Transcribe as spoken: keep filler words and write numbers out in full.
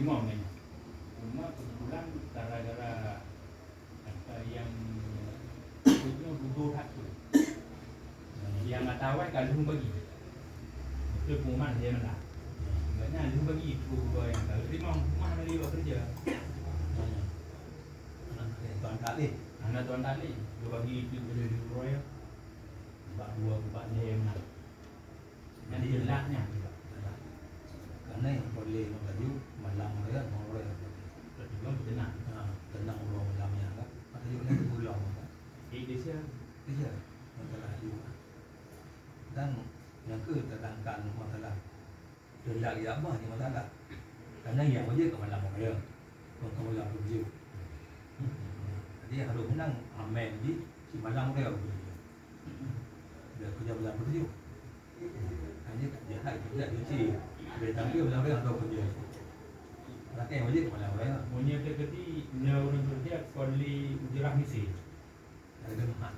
Cuma memang. Cuma kebetulan gara-gara kata yang itu duduk hak tu. Yang mata awai kan dulu bagi. Itu pengumuman dia mana. Banyak dulu bagi itu yang kalau terima rumah dari buat kerja. Tuan tak leh. Anak tuan tak leh. Dia bagi itu boleh dulu ya. Bak dua, bak dia yang mana. Jadi jelasnya. Karena yang boleh mengaju malam raya, mau raya. Tapi belum tenang. Ha, tenang orang malamnya kan. Maka juga nanti pulang kan. Eh, dia siap. Dia siap. Masalah juga. Dan yang ke tekankan masalah teulat ya apa ni masalah. Karena yang wajib ke malam raya. Bukan ke malam tujuh. Jadi harus menang amen di si malam raya begitu. Dia kerja malam tujuh. Hanya tak jahat, tidak cuci. Dia tampil malam raya atau kerja. Rakan wajib ke malam raya. Punya terketi, nya orang kerja sekali ujrah misi. Ada mahal.